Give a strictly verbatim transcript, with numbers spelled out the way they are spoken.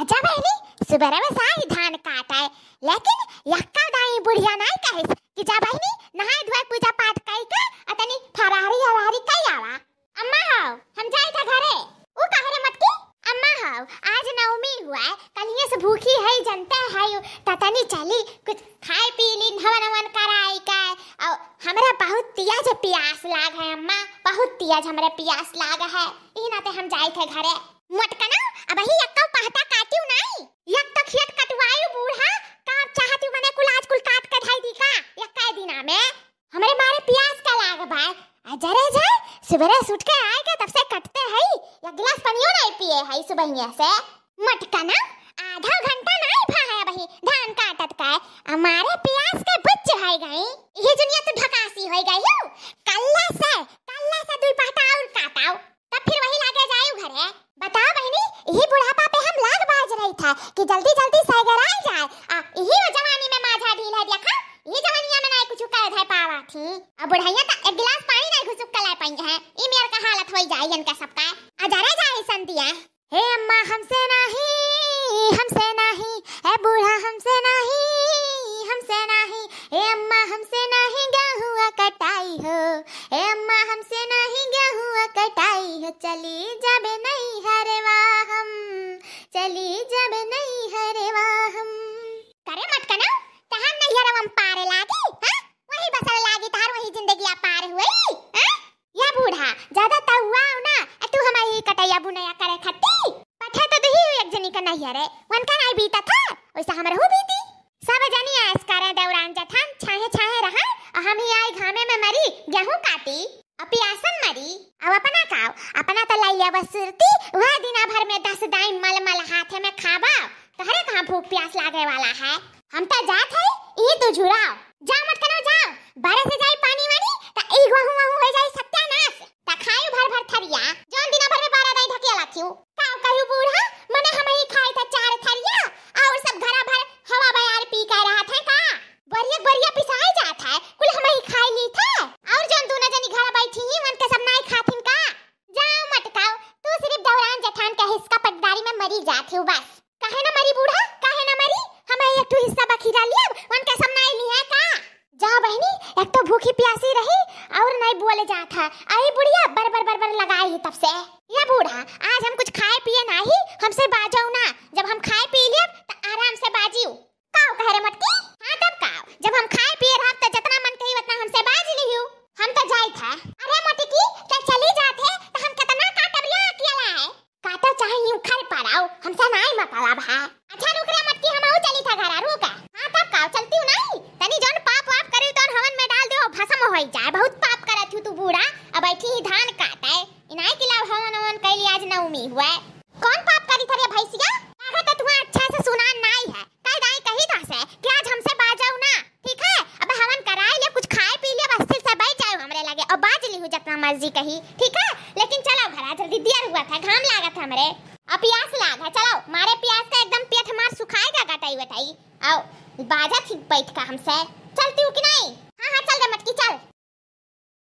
जा बहिनी, सुबेरे में सारी धान काटे, लेकिन यक्का दाई बुढ़िया नाई कहिस कि जा बहिनी, नहाए धोए, पूजा पाठ कई के, अतनी फरारी अरारी कई आवा। अम्मा हो, हम जाई था घरे। ऊ काहे रे मटकी? अम्मा हो, आज नवमी हुआ है, कलिये से भूखी है, जनते है, ततनी चली, कुछ खाए पी ली, हवन हवन कराई का। और हमरा बहुत तेज प्यास लाग है अम्मा, बहुत तेज हमरे प्यास लाग है, ई नाते हम जाई थे घरे। मोटकना, अबही यक्का पहता काटिउ नाई, यक तो खेत कटवाइउ बूढ़ा, का चाहतिउ मने कुल आज कुल काट के धई दी का, यक्का दिना में? हमरे मारे प्यास का लाग बाय। आ जरे जाए, सुबेरे से उठ के आए के तब से कटते हई, एक गिलास पनियो नाई पिए हई सुबहिया से। मटकना, आधा घंटा नाई भा है अबही धान काटत का, हमारे प्यास के बुच्च है गई। ये दुनिया तो ढकासी होई गई हो। कल्ला से, कल्ला से दुई पहता और काटाओ, तब फिर वही लागे जाए घरे। बताओ बहिनी, यही बुढ़ापा पे हम लाग बाज रही था कि जल्दी जल्दी सैगराई जाए, आ यही वो जवानी में माझा ढील है, देखा, ये जवानिया में नाई कुछ कर धै पावा थी। अब बुढ़ैया तो एक गिलास पानी नाई घुसुक के ला पाई है, ई मेर का हालत होई जाए इनका सबका। आ जरे जाए संतिया। हे अम्मा हमसे नाही, हमसे नाही, हे बूढ़ा हमसे नाही, हमसे नाही, हे अम्मा हमसे नाही गेहुआ कटाई हो, हे अम्मा हमसे नाही गेहुआ कटाई हो, चली जाबे नैहरवा हम, चली जाबे नैहरवा हम। करे मटकना, तहार नैहरवा में पार लागी, हाँ? वही बसल लागी तहार, वही जिंदगिया पार हुई, हाँ? या बूढ़ा, ज्यादा तउआओ ना, आ तू हमारी कटैया बुनैया करे खट्टी। पठे तो दुही एक जनी का नैहरे, वनका नाई बीता था, वैसा हमरहू बीती। सब जनी ऐस करे देवरान जेठान, छाहे छाहे रहा, आ हम ही आई घामे में मरी, गेहूं काटी, आ पियासन मरी। अब अपना काव, अपना तो लाई लेवा सुरती, वह दिना भर में दस दाई मल मल हाथे में खाबा, तोहरे कहाँ भूख प्यास लागे वाला है? हम तो जात है, ई तू झुराओ। जाओ मटकनो जाओ, बारे से जाई पानी वानी, त ई गहूं वहूं हो जाई सत्यानाश। त खायू भर भर थरिया, जौन दिना भर में बारह दाई ढकिया लाथियू। का कहू बूढ़ा, मने हम ही खाई था चार थरिया, और सब घरा भर हवा बयार पी के रहत है का? बरिया बरिया पिसाई जात है, कुल हम ही खाई ली थे। और जौन दोनों जनी घरा बैठी ही, मन के सब नाई खाथिन का? जाओ मटकाओ, तू सिर्फ दौरान जेठान के हिस्सा पटदारी में मरी जात ही बस। काहे ना मरी बूढ़ा, काहे ना मरी? हम एक ठो हिस्सा बखीरा लियब, उनके सब नाई लिहे का? जा बहिनी, एक तो भूखी प्यासी रही और नाई बोले जात है। आई बुढ़िया बर बर बर बर लगाई ही तब से। या बूढ़ा, आज हम कुछ खाए पिए नाही, हमसे बाजो ना। जब हम खाए पी लियब त आराम से बाजियो। काव कहे रे मटकी? हाँ तब काव, जब हम खाए पिए रहब त जितना मन कही उतना हमसे बाज लिहू। हम तो जाई था। अरे मटकी, ते चली जात है त हम कितना काटब रे अकेला है। काटो चाहे यूं खर पड़ाओ, हमसे नाई मतलब है। अच्छा रुक रे मटकी, हम आऊ चली था घरा, रुका। हाँ तब काव चलती हूँ नाई, तनी जौन पाप वाप करी तौन हवन में डाल दे, भसम हो जाए। बहुत पाप करत हूँ तू बूढ़ा। अब बैठी ही धान काटे, इनाई के लाभ हवन हवन कैली, आज नवमी हुए। कौन पाप करी था रे भैंसिया? लागत है तुम्हें अच्छा से सुना नाई है। कह दाई कही तो से कि आज हमसे बाजो ना, ठीक है? अब हवन कराए ले, कुछ खाए पी ले, बस फिर से बैठ जाओ हमरे लगे और बाज ली हूँ जितना मर्जी कही, ठीक है? लेकिन चलो घरा जल्दी, देर हुआ था, घाम लागत है हमरे, अब प्यास लाग है। चलो, मारे प्यास का एकदम पेट हमार सुखाएगा गटाई वटाई। आओ, बाजा थी बैठ का हमसे, चलती हूँ कि नहीं? हाँ हाँ, चल रे मटकी चल।